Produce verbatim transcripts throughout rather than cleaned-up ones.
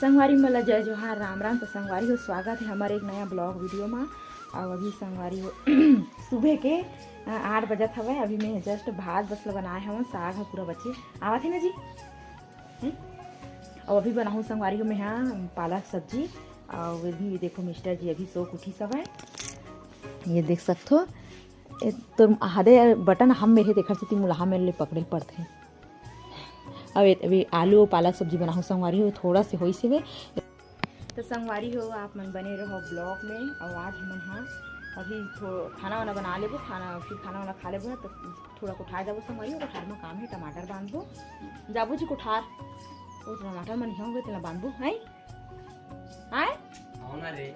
संगवारी मन ला जय जोहार, राम राम। तो संगवारी हो, स्वागत है हमारे एक नया ब्लॉग वीडियो मा। और अभी संगवारी हो सुबह के, अ, आठ बजत हवय। अभी मैं just भात बस ला बनाए हवं, साग ह पूरा बचे। आवत है ना जी? हैं? और अभी बनाहूँ संगवारी हो मैं हा पालक सब्जी। और अभी देखो मिस्टर जी अभी सो के उठी हवय। ये देख सकथो, ए, तो आधे बटन हम मेरे तेखर सेती मुलाहा मेरे ले पकड़े पड़थे। अब ए-, अभी आलू और पालक सब्जी बनाहूँ संगवारी हो, थोड़ा से होइस हवे। तो संगवारी हो, आप मन बने रहो ब्लॉग में। और आज हमन हा अभी थो-, खाना वाना बना लेबो, खाना, फिर खाना वाना खा लेबो ना, तो थोड़ा कोठार जाबो संगवारी हो, कोठार में काम है, टमाटर बांधबो, जाबो जी कोठार, वो टमाटर मन होंगे तेला बांधबो, हैं? हैं? आओ ना रे।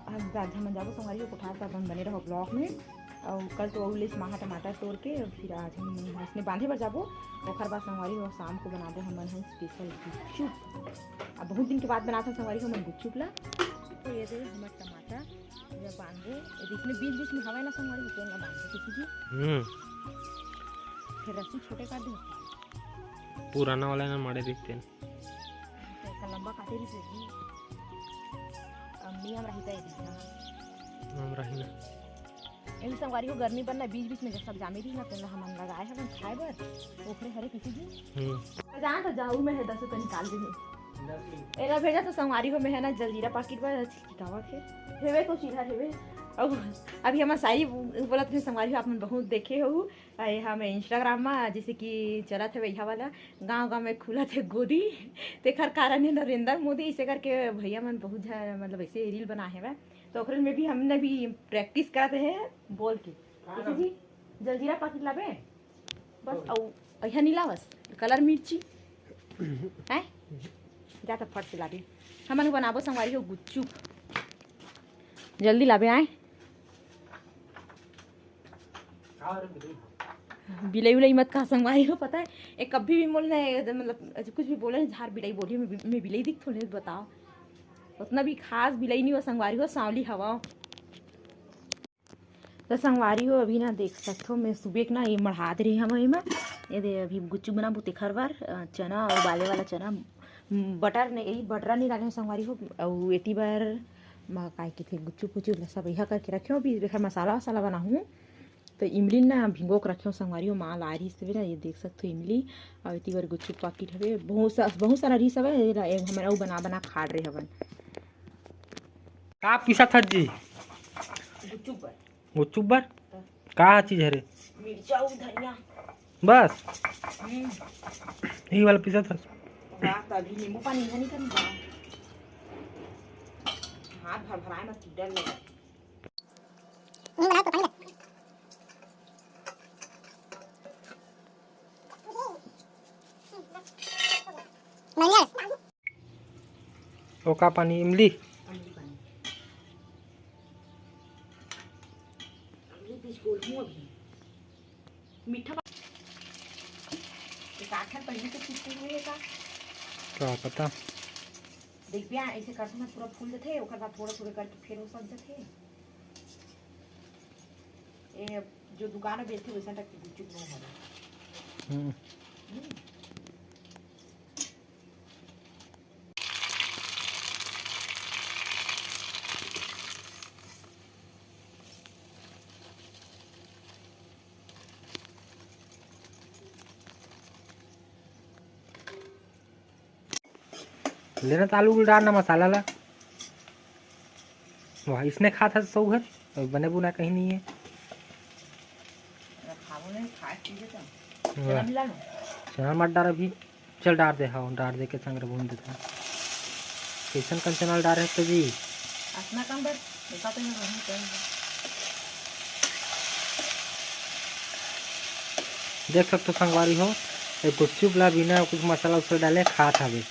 आज, आज हमन जाबो संगवारी हो कोठार, तो अपन बने रहो ब्लॉग में। और कल तो अउ लेस माहा टमाटर तोड़ के, और फिर आज हम उसने बांधे बर जाबो। ओखर बाद संगवारी हो शाम को बनाबो हमन ह स्पेशल गुपचुप। अब बहुत दिन के बाद बनात हन संगवारी हो हमन गुपचुप ला। तो ये दे हमर टमाटर, ये बांधबो, ये इसमें बीच बीच में हवा ना संगवारी हो, तेन ला बांधबो किसी जी। हम्म। फिर रस्सी छोटे कर दे। पुराना वाला ना माड़े दिखते हैं। तो एक लंबा काटे रहिस हे जी। अब नियम रहिता है दिखना। हम रही ना। एमे संगवारी हो गर्मी बर ना बीच बीच में जब सब जामे रही ना, तेन ला हमन लगाए हवन खाए बर, ओखरे हरे किसी जी। हम्म। तो जान तो जाऊ मैं है दस रुपये निकाल दे। एला भेजा तो संगवारी हो मैं है ना जलजीरा पाकिट बर चिटकावत हे। हेवे तो सीधा हेवे। अब अभी हमर सारी बोलत हे संगवारी हो, आप मन बहुत देखे हो। अरे हाँ, मैं Instagram मा जैसे कि चलत हे भैया वाला, गांव गांव में खुलत हे गोदी, तेखर कारण हे नरेंद्र मोदी, इसे करके भैया मन बहुत झ-, मतलब ऐसे रील बनाए हवय। तो ओकरे में भी हमने भी प्रैक्टिस करत हे बोल के। जैसे जी, जलजीरा पाकिट लाबे बस, अउ अइहा नहीं लावस, कलर मिर्ची, हैं? जा तो फट से लाबे, हमन बनाबो संगवारी हो गुपचुप, जल्दी लाबे आए। बिलई उलई मत कहा संगवारी हो, पता है, एक कभी भी मोल ने, मतलब, कुछ भी बोले, झार बिलई बोली, मैं बि-, मैं बिलई दिखथों, नहीं बताओ, उतना भी खास बिलई नहीं हो संगवारी हो, सांवली हवा। तो संगवारी हो, अभी ना देख सकथो, मैं सुबह के ना ये मढ़ात रही हवं एमा, ये दे अभी गुपचुप बनाबो तेखर बर, अ, चना और बाले वाला चना, म, बटर नहीं, यही बटरा नहीं डाले हवं संगवारी हो, अउ एती बर म, काय कथे गुपचुप उचुप ला सब इहा करके रखे हवं, अभी एखर मसाला वसाला बनाहूँ। तो इमली ना भिंगो के रखे हवं संगवारी हो, माँ ला रहिस हवे ना, ये देख सकथो इमली, अउ एती बर गुपचुप पाकिट हवे, बहुत सा, बहुत सारा रहिस हवे, ये ला, ये हमन अउ बना बना खा रहे हवन। का पीसत हस जी? गुपचुप बर। गुपचुप बर? हाँ। का चीज हरे? मिर्चा अउ धनिया। बस? हम्म। यही वाला पीसत हस? रात अभी नींबू पानी इधर नहीं करना। हाथ भर भराए मत, डर लगे। ओ का पानी, इमली? मीठा पा-, एक आखर पहले तो छुट्टी हुई है का? का पता। देख बिया, ऐसे करथन पूरा फूल जथे, ओकर बाद थोड़ा थोड़ा करके फेर वो सज जथे। ए, जो दुकान में बेचथे वैसा टाइप के गुपचुप नहीं होना। हम्म। हम्म। लेना तो आलू उलू डालना मसाला ला। वाह, इसने खात हस सौ घर, अउ बने बुना कहीं नहीं है। खाबो नहीं, खाए पीबे तो। वाह। चना मिला ना। चना मत डार अभी, चल डार दे, हाँ, डार दे के संग भून देते हैं। कैसन कन चना डार है तो जी? अपना काम बर, देखा तो नहीं, वहीं करेंगे। देख सकथो संगवारी हो, ये गुपचुप ला बिना कुछ मसाला उसाला डाले खात हवे।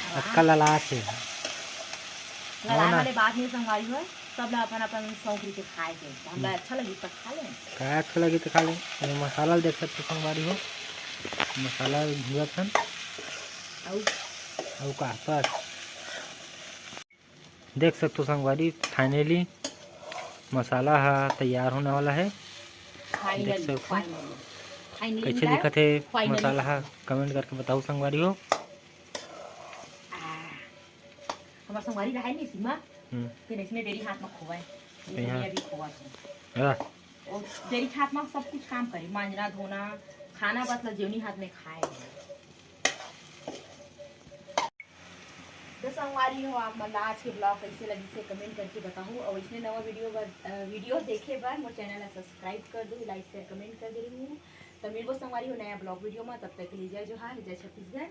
हाँ। अतका ललास हे। ललाए हाँ ना। वाले बात नहीं संगवारी हो, सब ला अपन अपन शौक रहिथे खाए के। तो हमला हम्म। अच्छा लगी तो खा ले। का अच्छा लगी तो खा ले। ये मसाला देख सकथो संगवारी हो, मसाला भुजत हन। अउ? अउ का, बस। देख सकथो संगवारी, finally मसाला ह तैयार होने वाला है। Finally, देख सकथो। Finally, finally कैसे दिखत हे finally। मसाला ह, comment करके बताओ संगवारी हो। आ, हमर संगवारी रहे नहीं सीमा, हम्म। फिर इसने डेरी हाथ में खोवा है। ये कहीं सब हाँ। अभी खोवा है। हाँ। और डेरी हाथ में सब कुछ काम करे, मांजना धोना, खाना बस ला जेवनी हाथ में खाए। तो संगवारी हो, आप मन ला आज के ब्लॉग कैसे लगिस हे कमेंट करके बताहू, और इसने नवा वीडियो बर, अ, वीडियो देखे बर मोर चैनल ला सब्सक्राइब कर दू, लाइक शेयर कमेंट कर दे रहू। तो मिलबो संगवारी हो नया ब्लॉग वीडियो में, तब तक के लिए जय जोहार, जय छत्तीसगढ़।